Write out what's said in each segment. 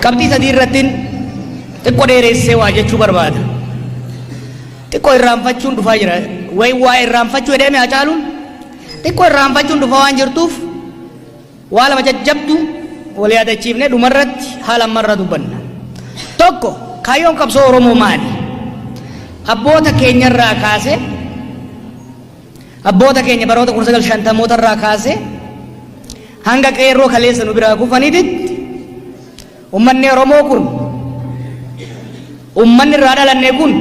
Qabxii sadii irrattiin xiqqoo dheeressee waa jechuu barbaada. Xiqqoo irraanfachuun dhufaa jira. Wayi waa irraanfachuu jedhee Hacaaluun xiqqoo irraanfachuun dhufaa waan jirtuuf waa lama jajjabdu wal yaadachiifnee dhumarratti haala ammarraa dubbanna. Tokko, kaayyoon qabsoo Oromoo maali? Abboota keenyarraa kaasee, abboota keenya baroota 1950moota irraa kaasee hanga qeerroo kaleessa nu biraa kufaniititti, ummanni Oromoo kun, ummanni irraa dhalanne kun,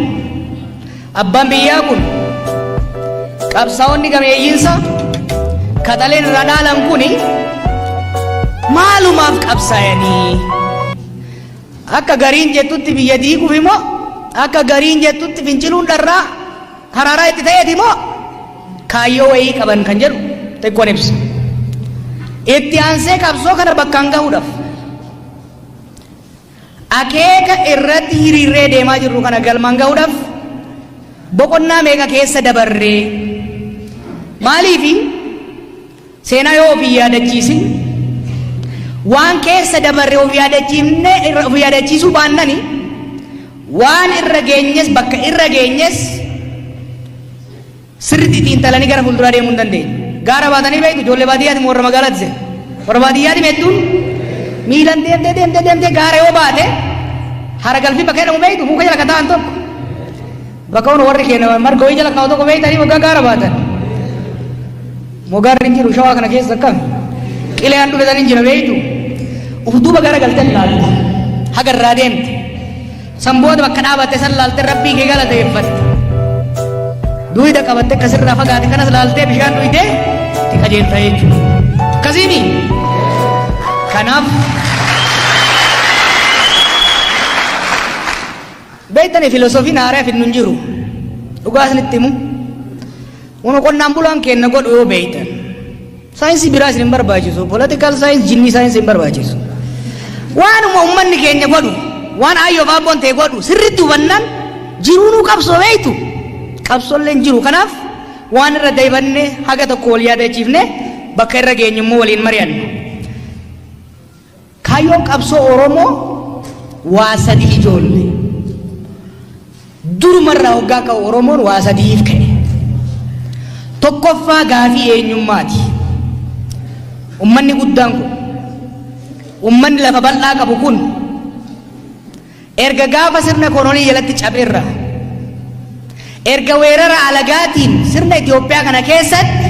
abbaan biyyaa kun, qabsaa'onni gameeyyiinsa kaxaleen irraa dhaalan kuni maalumaaf qabsaa'anii? Akka gariin jettutti biyya diiguuf immoo, akka gariin jettutti finciluun dharraa haraaraa itti ta'eeti immoo, kaayyoo wayii qaban kan jedhu xiqqoon ibsa. Itti aansee, qabsoo kana bakkaan gahuudhaaf, akeeka irratti hiriirree deemaa jirru kana galmaan gahuudhaaf, boqonnaa meeqa keessa dabarree? Maaliifi seenaa yoo ofii yaadachiisin, waan keessa dabarree of yaadachiifne, of yaadachiisuu baannani, waan irra geenyes, bakka irra geenyes sirriitti xiinxalanii gara fuulduraa deemuu hin dandeenye. Gaara baatanii beektu? Ijoollee baadiyyaati moo warra magaalaati seen? Warra baadiyyaati hedduun miilan deemtee deemtee deemtee gaara yoo baate, hara galfii bakka jedhamu beektu? Muka jala kan ta'an tokko. Bakka kun warri keenya marga wayii jala kaa'u tokko beektanii waggaa gaara baatan? Mogaarri hin jiru Shawaa kana keessa akkam? Qileen dhufe san hin jira beektu? Uf duuba gara galtee laalta. Haga irraa deemte. San booda bakka dhaabatte san laaltee Rabbii kee galateeffatte. Duyda qabatte akkasirraa fagaate kanas laaltee bishaan dhuydee itti qajeelta jechuudha. Akkasiimi? Kanaaf beektanii filosoofiin haaraa fidnu hin jiru. Dhugaa isinitti himu. Wama qonnaan bulaan keenya godhu yoo beektan. Saayinsii biraa isin hin barbaachisu. Political science, jinnii saayinsii hin barbaachisu. Waanuma uummanni keenya godhu, waan aayyoof aabboon ta'e godhu sirriitti hubannaan jiruunuu qabsoo beektu. Qabsoollee hin jiru. Kanaaf waan irra daybanne haga tokko wal yaadachiifne, bakka irra geenyu immoo waliin mari'anna. Kaayyoon qabsoo Oromoo waa sadi ijoolle. Durumarraa hoggaa ka'u Oromoon waa sadiif ka'e. Tokkoffaa, gaafii eenyummaati. Ummanni guddaan kun, ummanni lafa bal'aa qabu kun, erga gaafa sirna kolonii jalatti cabeerra, erga weerara alagaatiin sirna Itoophiyaa kana keessatti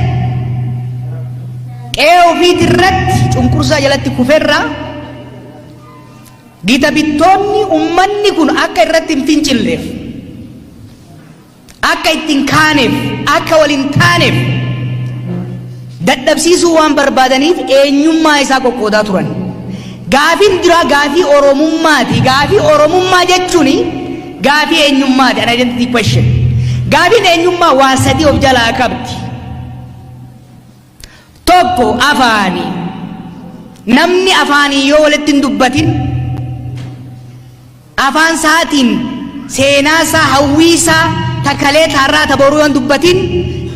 qe'ee ofiiti irratti cunqursaa jalatti kufeerra, gita bittoonni ummanni kun akka irratti hin fincilleef, akka ittiin kaaneef, akka waliin taaneef dadhabsiisuu waan barbaadaniif eenyummaa isaa qoqqoodaa turan. Gaafiin duraa gaafii Oromummaati. Gaafii Oromummaa jechuun gaafii eenyummaati. An identity question. Gaafiin eenyummaa waa sadii of jalaa qabdi. Tokko, afaani. Namni afaanii yoo walitti hin dubbatin, afaan isaatiin seenaa isaa, hawwii isaa, takalee taarraa taboruu yoo hin dubbatin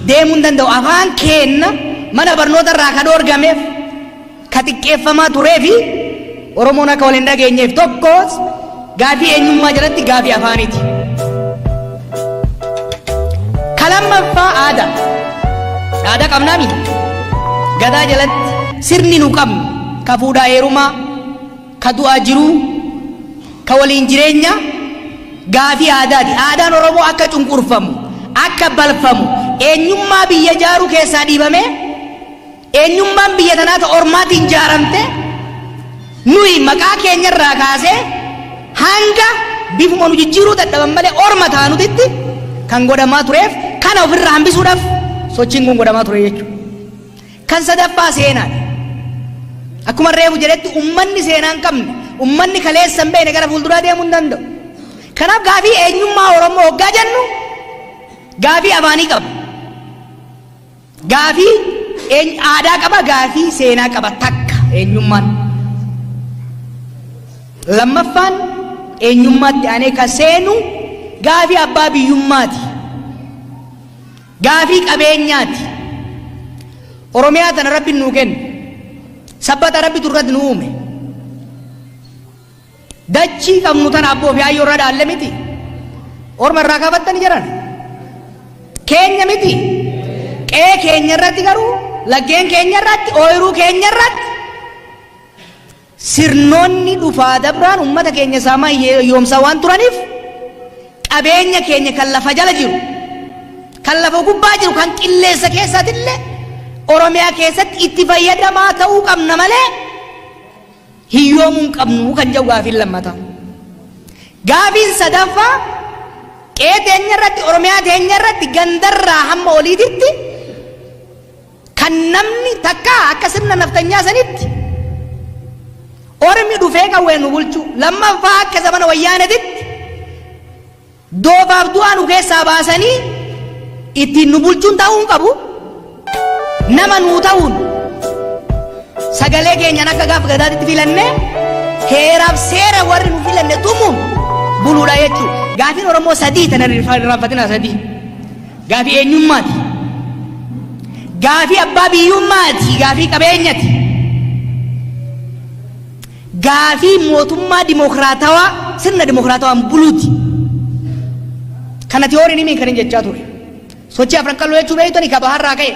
deemuu hin danda'u. Afaan keenna mana barnoota irraa ka dhoorgameef, ka xiqqeeffamaa turee fi Oromoon akka wal hin dhageenyeef, tokko gaafii eenyummaa jalatti gaafii afaaniiti. Ka lammaffaa, aadaa. Aadaa qabnaami. Gadaa jalatti sirni nu qabnu ka fuudhaa heerumaa, ka du'aa jiruu, ka waliin jireenya gaafii aadaati. Aadaan Oromoo akka cunqurfamu, akka balfamu, eenyummaa biyya jaaruu keessaa dhiibamee eenyummaan biyya tanaa ta ormaatiin jaaramte, nuyi maqaa keenyarraa kaasee hanga bifuma nu jijjiiruu dadhaban malee orma taanutitti kan godhamaa tureef, kana ofirraa hambisuudhaaf sochiin kun godhamaa ture jechuudha. Kan sadaffaa, seenaadha. Akkuma reefu jedhetti, ummanni seenaa hin qabne, ummanni kaleessa hin beekne gara fuulduraa deemuu hin danda'u. Kanaaf gaafii eenyummaa Oromoo hoggaa jennu gaafii afaanii qaba. Gaafii aadaa qaba, gaafii seenaa qaba, takka eenyummaan. Lammaffaan, eenyummaatti aanee ka seenu gaafii abbaa biyyummaati. Gaafii qabeenyaati. Oromiyaa tana Rabbi nuu kenne. Sabbata Rabbitu irratti nu uume. Dachii qabnu tana abboo fi ayyoo irraa dhaalle miti. Orma irraa kaafattani jedhan. Keenya miti. Qe'ee keenya irratti garuu, laggeen keenya irratti, ooyiruu keenya irratti sirnoonni dhufaa dabraan ummata keenya saamaa hiyyoomsaa waan turaniif, qabeenya keenya kan lafa jala jiru, kan lafa gubbaa jiru, kan qilleensa keessaatillee Oromiyaa keessatti itti fayyadamaa ta'uu qabna malee hiyyoomuu hin qabnu kan jedhu gaafiin lammataa. Gaafiin sadaffaa, qe'ee teenya irratti, Oromiyaa teenya irratti, gandarraa hamma oliititti kan namni takka akka sirna naftanyaa sanitti ormi dhufee qawwee nu bulchu, lammaffaa akka zamana Wayyaanetitti doofaaf du'aa nu keessaa baasanii ittiin nu bulchuun ta'uu hin qabu. Nama nuu ta'uun sagalee keenyaan akka gaafa Gadaatitti filannee heeraaf seera warri nu filanne tumuun buluudha jechuudha. Gaafiin Oromoo sadii tana irraanfatinaa, sadii. Gaafii eenyummaati. Gaafii abbaa biyyummaati. Gaafii qabeenyati. Gaafii mootummaa dimokiraatawaa, sirna dimokiraatawaan buluuti. Kana tiyooriin himiin kan hin jechaa ture. Sochii Afran Qalloo jechuu beektani, ka baharraa ka'e.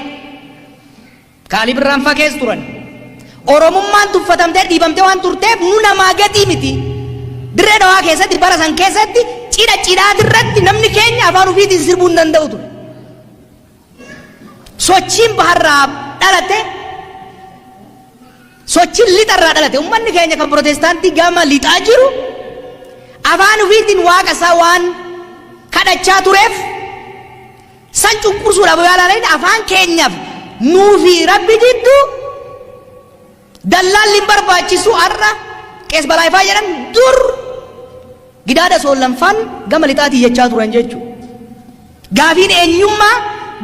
Kaalii Birraan faa keessa turan. Oromummaan tuffatamtee dhiibamtee waan turteef nu namaa gatii miti. Dirree Dhawaa keessatti bara san keessatti cidha cidhaatirratti namni keenya afaan ofiitiin sirbuu hin danda'u ture. Sochiin baharraa dhalate, sochiin lixarraa dhalate, uummanni keenya kan Pirootestaantii gama lixaa jiru afaan ofiitiin Waaqa isaa waan kadhachaa tureef, san cunqursuudhaaf yoo ilaalan, afaan keenyaaf nuufi Rabbi jidduu dallaalli hin barbaachisu. Har'a Qees Balaayifaa jedhan, dur Gidaada Soollanfaan gama lixaatii jechaa turan jechuudha. Gaafiin eenyummaa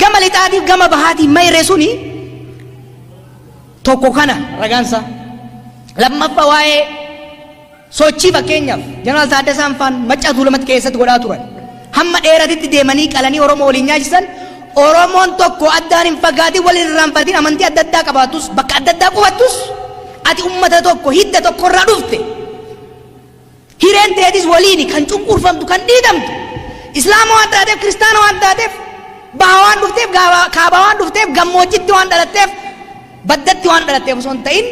gama lixaatiif gama bahaatiin mayree suni tokko kana ragaansa. Lammaffaa, waa'ee sochii fakkeenyaaf Jeneraal Taaddasaan faan Maccaa Tuulamatti keessatti godhaa turan. Hamma dheeratitti deemanii qalanii Oromoo waliin nyaachisan. Oromoon tokko addaan hin fagaatin, wal hin irraanfatin, amantii adda addaa qabaatus, bakka adda addaa qubattus, ati ummata tokko, hidda tokkorraa dhufte. Hireen teetis waliini. Kan cunqurfamtu, kan dhiitamtu Islaama waan taateef, Kiristaana waan taateef, baha waan dhufteef, kaabaa waan dhufteef, gammoojjitti waan dhalatteef, baddatti waan dhalatteef osoo hin ta'in,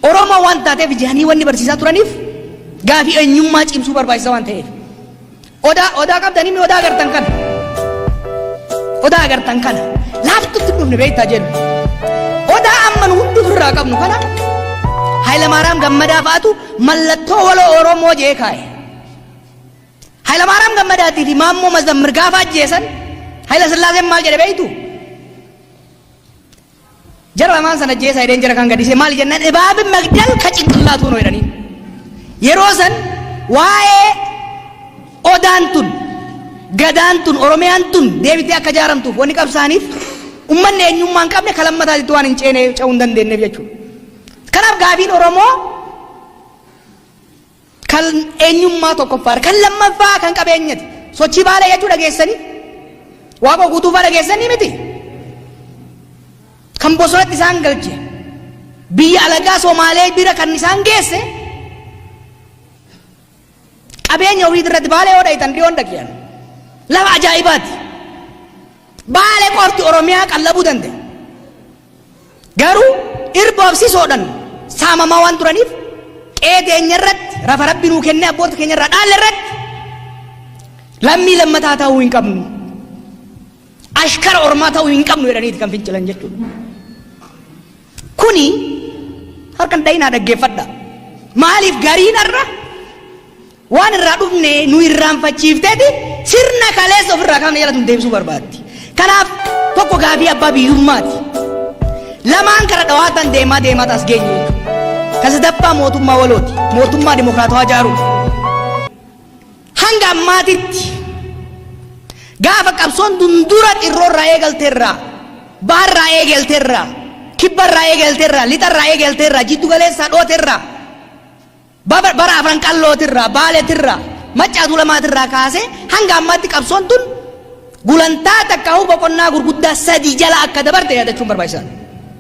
Oromoo waan taateef jedhanii wanni barsiisaa turaniif gaafii eenyummaa cimsuu barbaachisaa waan ta'eef. Odaa, odaa qabdanii mi? Odaa agartan kana. Odaa agartan kana. Laaftutti hin dhufne beektaa jennu. Odaa amma nu hundi ofirraa qabnu kana Hayilamaaraam Gammadaa fa'atu mallattoo waloo Oromoo jee kaa'e. Hayilamaaraam Gammadaatii fi Maammoo Mazammir gaafa ajjeesan Hayila Sillaaseen maal jedhe beektu? Jara lamaan sana ajjeesaa jedheen, jara kan gadhiise. Maali jennaan, እባብ መግደል ከጭንቅላቱ ነው jedhanii. Yeroo san waa'ee odaan tun, Gadaan tun, Oromiyaan tun deebitee akka ijaaramtuuf wanni qabsaaniif ummanni eenyummaa hin qabne kalammataatitti waan hin ceene ce'uu hin dandeenyeef jechuudha. Kanaaf gaafiin Oromoo kan eenyummaa tokkoffaadha. Kan lammaffaa kan qabeenyati. Sochii Baalee jechuu dhageessanii? Waaqoo Guutuufaa dhageessanii miti? Kan bosonatti isaan galche, biyya alagaa Somaalee bira kan isaan geesse, qabeenya ofii irratti. Baalee yoo dhayitan dhiyoon dhaqiyan lafa ajaa'ibaati. Baalee qofti Oromiyaa qallabuu danda'e. Garuu irboof sisoodhan saamamaa waan turaniif, qe'ee teenya irratti, rafa Rabbi nuu kennee abboota keenya irraa dhaalle irratti lammii lammataa ta'uu hin qabnu. Ashkara ormaa ta'uu hin qabnu jedhaniiti kan fincilan jechuudha. Kuni harkan dhayinaa dhaggeeffadha. Maaliif gariin har'a waan irraa dhufne nu irraanfachiifteeti sirna kaleessa ofirraa kaafne jala tun deebisuu barbaaddi. Kanaaf tokko gaafii abbaa biyyummaati. Lamaan kara dhawaatan deemaa deemaa taas geenye jechuudha. Ka sadaffaa mootummaa walooti. Mootummaa dimokiraatawaa ijaaruudha. Hanga ammaatitti gaafa qabsoon dundura xirroorraa eegalteerraa, baharraa eegalteerraa, kibbarraa eegalteerraa, lixarraa eegalteerraa, jiddu galeessaa dhooterraa, bara Afran Qallootirraa, Baaletirraa, Maccaa Tuulamaatirraa kaasee hanga ammaatti qabsoon tun gulantaa takkaa'uu boqonnaa gurguddaa sadii jala akka dabarte yaadachuun barbaachisaadha.